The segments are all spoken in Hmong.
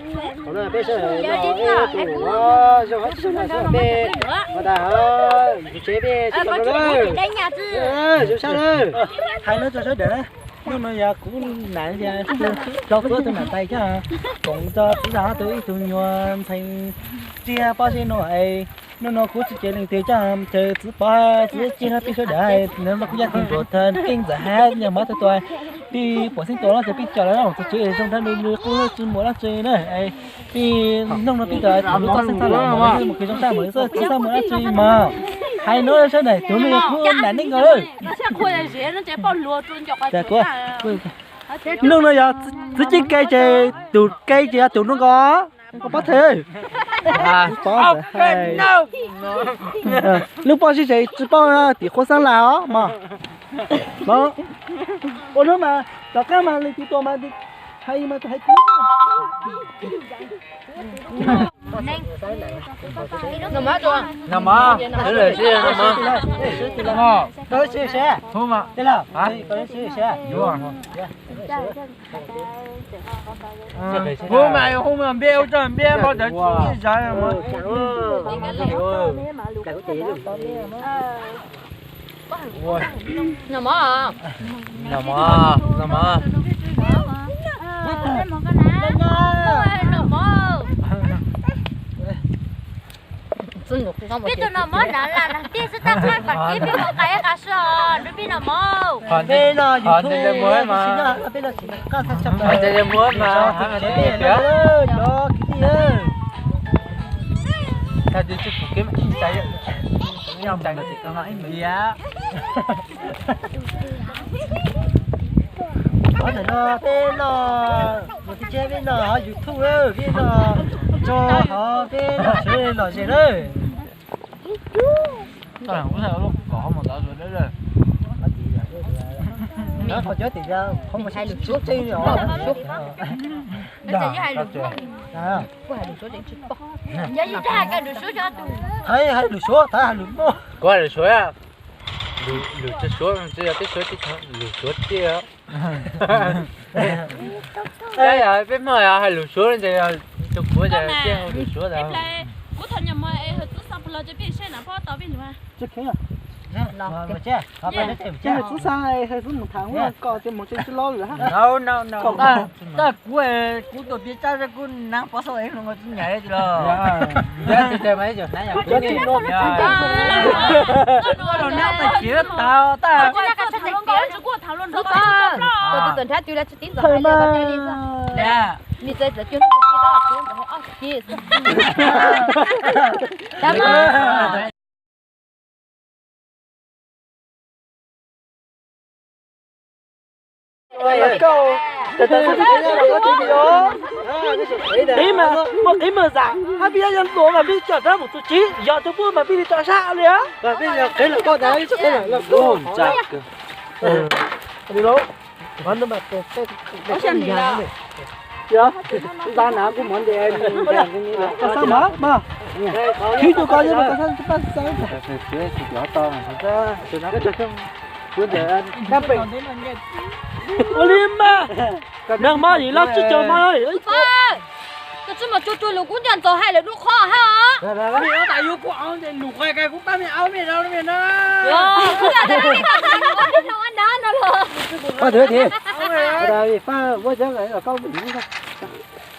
Thaum no peb sawv daws los ib tug zoo hab tsis zoo na xwb peb ua tas, tsev peb tsis tau zoo na. Zoo sab na. Hais no rau sawv daws na, hnub no yog kuv nam hlob Txuab tus nam tais coj koom txog txiv zam tus ib tug nyuag ntxhais tiag pob zeb no es, hnub no kuv tsis cev leej twg coj, ces txiv pov txiv ceg no peb sawv daws, hnub no kuv yog tus nruam thawj keeb ntxawm hab nyuag mov tag tua, peb puas xeeb tua no ces peb coj los ua txuj tsev zoo rau nws, nws kuj tsis muaj dab tsi na. Peb hnub no peb coj tus nruam txoj xeeb txaj los mus, mus kws zoo sab mus, txoj xeeb muaj dab tsi mas. Hais no sawv daws, tus no yog kuv nam neej nkaus lawm. Hnub no yog txiv ceeb ke ces tus ke ces yog tus no nkaus. Pov thawj, lub pob zeb tsis paub tim qhua xeeb laj os mas. Ua hnub mas tom qab mas leej twg tua mas hais mas hais kuv. Hu mas hu mas npiaj ua tso npiaj npau taws tsis zav. Noj mov, noj mov. Peb tus noj mov na lam lam tiag xwb, tab tshaj kom peb mus qais qas sib os, peb noj mov. Peb no YouTube, peb no tsis qaj tshaj tshaj. Qhov ntawm no peb no, mus tsis tseg peb no YouTube, peb no tso hov peb no tsev lom zem lawm. Qhov cov tim qhov mus hais lus Suav, hais lus Suav, hais lus Suav, kuv hais lus Suav, lus Suav, lus Suav tiag. Peb Hmoob hais lus Suav ces, kuv ces lus Suav. Tab kuv, kuv tus piv txoj kuv nab pov xo es los tsis nyam li los. Tus nab pov tsev tau tag. Qhib mas, muaj qhib mas zam hab peb yuav ntuas mas peb coj rab mus txuj tsev, yog rau puab mas peb li tso sab li. Ua li mas, nag hmo yim loj tsib caug hmo. Koj tsis mus cuag cuag lus kub ncaug ntxaug hais lawm dub qhov hab os.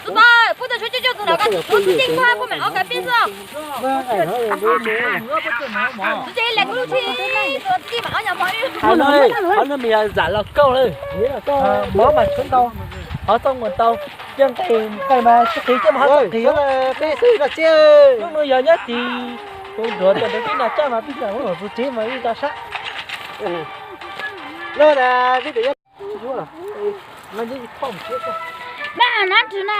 Tus pab, kuv tus tshuav coj coj tus no, kuv tsis ceeb kuv hab kuv mam ob kav peb xwb. Tus ces ib leeg kuv lub tsheb, tus tij mam ob nyuag hmo li. Qhov no mas yog zam los kauj lawm. Mob mas tshuav ntau, qhov txoj muag ntau, cia nqis nqis mas tsis qis, cia mas ho tsis qis. Peb xwb los tsis, hnub no yog nyob tid, tus nruam tuaj ntawd peb noj caj mas peb cia mus tus tsev mas ib co sab. Nab nrwg na,